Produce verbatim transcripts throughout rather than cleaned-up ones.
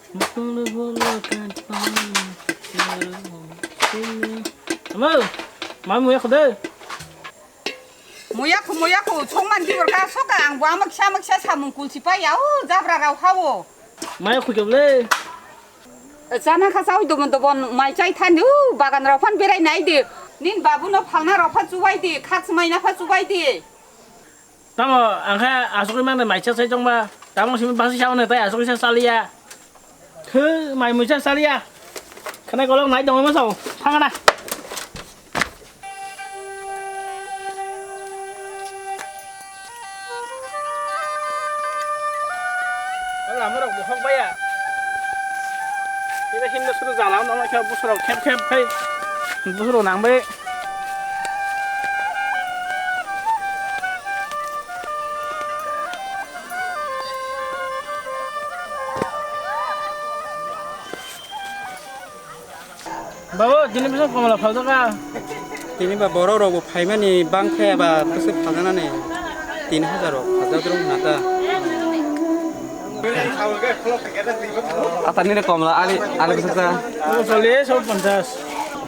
Amo, mami muya khudu. Muya khu, muya khu, chongman di borka, soka ang bo amaksa, amaksa samung kulsi pa ya, o jabra rao ha o. Maya khu kebole. Chana kha chawi dobon dobon, mai chai thani, o bagan rao phan berai nai di. Nin babu no phalna rao pha chubai di, khak smaina pha chubai di. Tamo, ang khe asugwi mangde maisa sai tongba. Tamo simi basi sao ne tai asugwi sa saliya. Khe mai muisa saliya. Khana golok nai tongo ma sao. Thangana. Lamorok bohok baya. Ida hinda suru jala no khe busuro khep khep khai. Busuro nang bai. Babu, tini bwswk komla phaljakha? Tini ba borok rok bo phaimani bang khe ba bwswk phaljaknani tin hajar rok phaljak rok na ta. Ata nini komla ali, ali bwswk ta? Cholish, sob ponchas.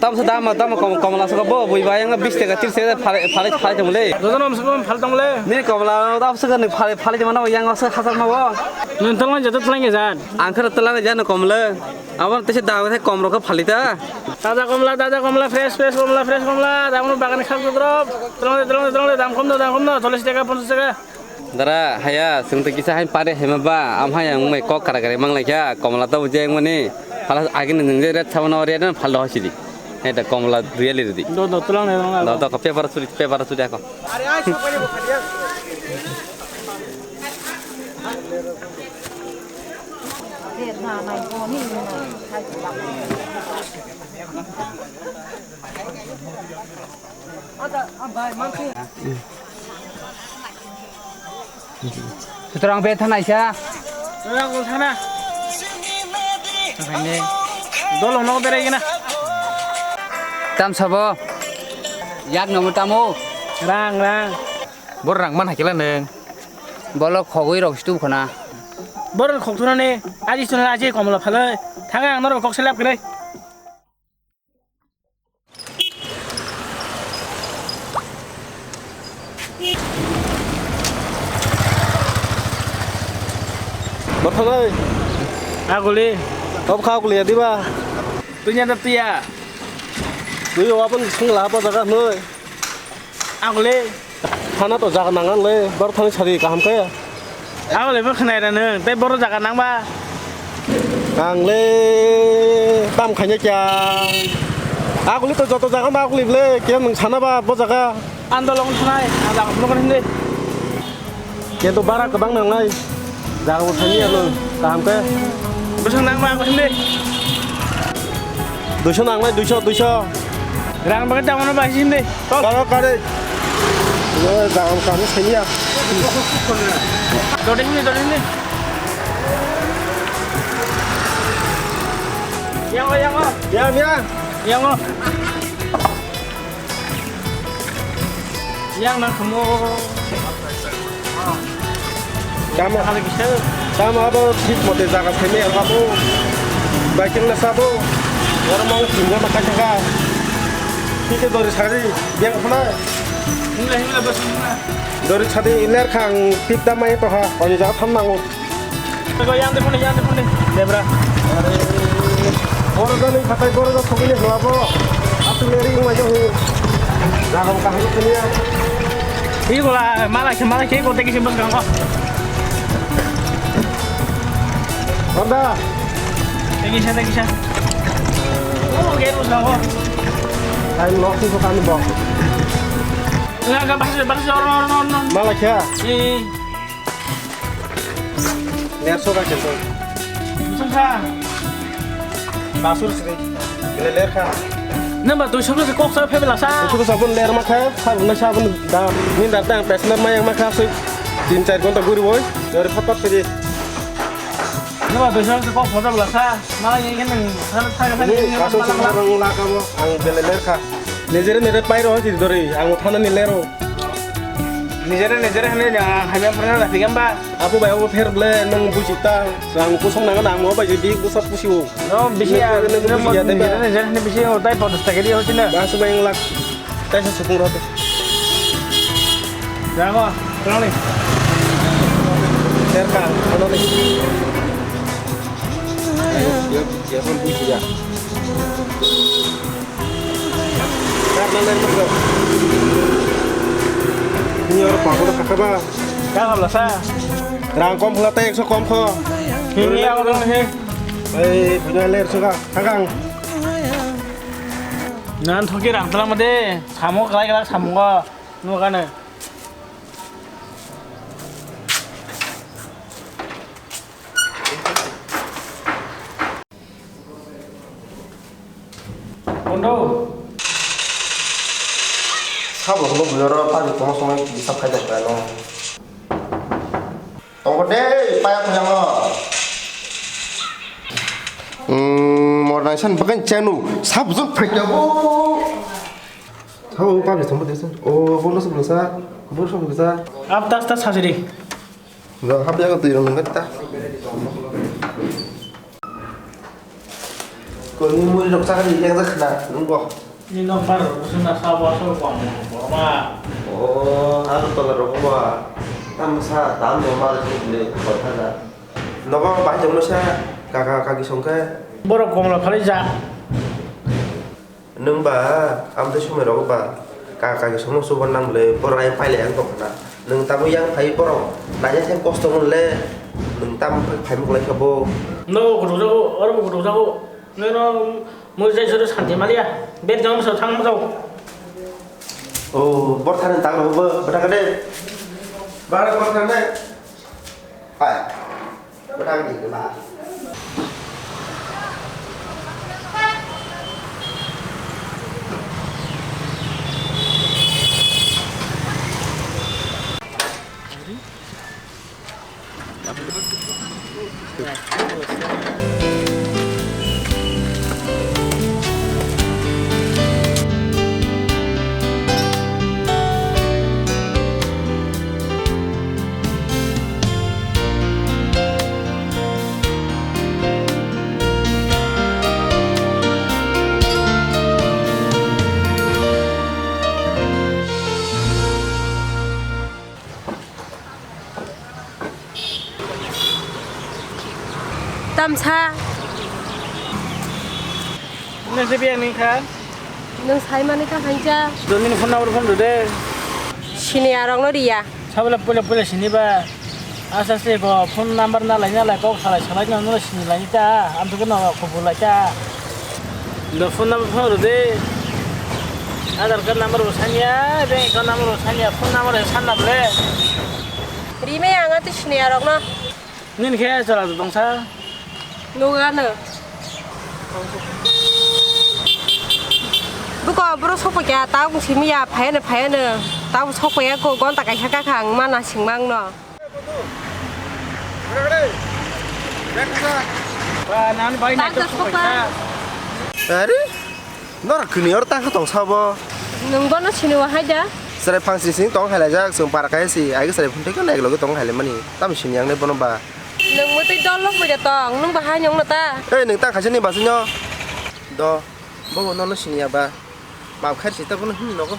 Tam sa dam, dam kom, komla sa bo bui ba yang bis taka, tris taka phalai, phalai, phalai tong le. Joto nom sa kom phal tong le. Nini komla tam sa ni phalai, phalai tong mano yang sa hajar ma bo. Nini tong joto tlang ya jan. Ang khara tlang ya jan komla. Abo tese dam khe kom rok khe phali ta. Taja komla, taja komla, fresh, fresh komla, fresh komla. Dam no bagan khak drop. Tolong de, tolong de, tolong de, dam kom no, dam kom no, cholish taka, ponchas taka. Dara, haya, chwng tei kisa hai pare hai ma ba, am hai ang mai kok kara kara mang lai kha, komla to bujai ang mani. Phala agin nung je ret sabano ret na phal do sidi. Hai da komla duyali ridi. Do, do, tolong de, tolong de. Do, do, ko paper suri, paper suri ako. Sutrang be thanai sa. Sutrang kul thana. Thangni. Dolo no berai gina. Tam sabo. Yak no tamo. Rang, rang. Bor rang man hakila neng. Bolo khogoi rok stu khona. Bor khok thuna ne. Aji suna aji komla phalai. Thanga ang noro kok selap kre. Bor thanai. Aguli. Ob kha aguli ya diba? Tunya da tuya. Tuyo apan sung la apa jaga noi. Aguli. Thana to jaga nangan le, bor thani sari kaham kaya. Ang le bo khwnai ra nwng, tei boro jaga nangba. Ang le tam khaina kya. Aguli to joto jaga ma aguli le, kya nwng sana ba bo jaga. Andolong thanai, ang jaga phunukar hindi. Kya to bara kwbang nangnai. Jaga bo thani ano, kaham kaya. Bwswk nangba ang hindi. Duiso nangnai, duiso, duiso. Rang bagwi tamo no bai hindi. Karo kare. Yo, jagao kami seniya. Doding ni, doding ni. Yang o, yang o. Yang, yang. Yang o. Yang nang kamo. Tamo, tamo abo thik mote jaga phaimaya abo. Baiking na sabo. Oro mang tingga ma kaisa ka. Thik dori sari, biang khna. Himla, himla, bas himla. Dori sadi ler khang tip da mai to ha. Oni jaga tham nango. Ko yang de phone, yang de phone. Debra. Oro jani khatai boro jani thogini hwlabo. Aswk leri wngmai jago. Jaga kaham thaniya. Igola mala khe, mala khe, ko teki simbas gango. Honda. Teki sa, teki sa. Oh, gate was gango. Time lock tu kami bok. Enggak, enggak, bahasa, bahasa orang, orang, orang. Mala khe? Eh. Lerso ka kento. Sungsa. Basur sri. Bile ler kha. Nang ba duiso ka kok sa phebela sa. Duiso ka sabun ler ma kha, sabun na sabun da. Ni da tang pesner ma yang ma kha sui tin char ghonta guri boi. Jare phat phat sri. Nang ba duiso ka kok sa phebela sa. Ma yang yang nang sa sa ka sa. Ni basur sri ma rang la ka bo. Ang bile ler kha. Nijere nijere pairo hoi dori, ang thana ni lero. Nijere nijere hwnwi hamya phano na phikam ba. Abo bai abo pher ble nwng buji ta. Rang kusong nang nang mo bai di busa pusi o. No bisi ya, nijere nijere hwnwi bisi o tai ponchash taka di hochina. Ba su bai lak. Tai sa sukung rot. Ramo, rani. Ter ka, ano ni. Ayo, siap, siap pun buji ya. Ini orang pakai apa? Kang apa sa? Rang kom pula teh, so kom ko. Ini apa dong he? Eh, punya ler suka, kakang. Nan thoki rang tala made, samo kalai kalai samo ko, nu kane. Kondo. Sabo hwnwi bwrwi oro pari tongma songma kisa phai da kha no. Tongo de paya khuyango. Umm, mornai san bagan chanu sabo jong phai da bo. Sabo pari tongma de san. O bono sabo sa, bono sabo sa. Ab tas tas sajri. Lo hap ya ko tu irong ngat ta. Koni muri rok chakri yang jak na nungbo. Ni nok bar rok sung na sabo asal ko ang borma. O har tola rok ba. Tam sa tam no mar le ko tha da. Nogo bai jong no sa kaka kaki song khe. Borok komla phali ja. Nwng ba, amtwi somoi rogo ba, ka kaki somo chuban nang bwle, borok ayang pailai ang tongkha na. Nwng tamo yang phai borok, naina thai kosto mon le, nwng tamo phai muk lai kha bo. No, kutuk jago, oro bo kutuk jago. Nwng no, mui jai soro santi maliya. Ber jong so thang jago. O, bor thani tak rogo bo, bwtha kade. Bara bor thani. Hai. Bwtha kade ba. Tamsa. Nang se biya ni kha? Nang sai mani kha khancha. Doni phone number phone rode. Sini arok no riya. Sabla pula pula sini ba. Asa se go phone number na lai na lai kok salai salai no no sini lai ta. Am to no khobor lai ta. Do phone number phone rode. Aadhaar card number bo sanya, bank account number bo sanya, phone number he sanna bole. Rime ang ati sini arok no. Nini khe chwla tongsa? Nugano. Buko boro sokpakya, tabuk simi ya, phayano, phayano. Tabuk sokpakya ko, gonta kaisa kakha ang mana singmang no. Ba, nan bai na. Tabuk sokpa. Are? Norok kini oro tangkha tong sabo? Nwng bono sini o hai da? Chwrai phang sing sing tong hai laijak, chwng para kaiya si, ai chwrai phun tei khe nai logi tong hai laimani. Tamo sini yang nai bono ba? Nwng mwtwi dol lok bai da tong, nwng ba hai nwng no ta? Ei, nwng tang khaisa ni bachai no. Do, bo bo nono sini ya ba? Maap khair si ta bono hini nogo.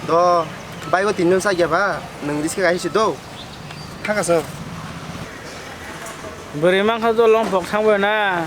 Do, bai bo tin jon sa ya ba? Nwng risk khe kaisa si do. Thangkasung. Bwrwi mankha do longphok thangbai na.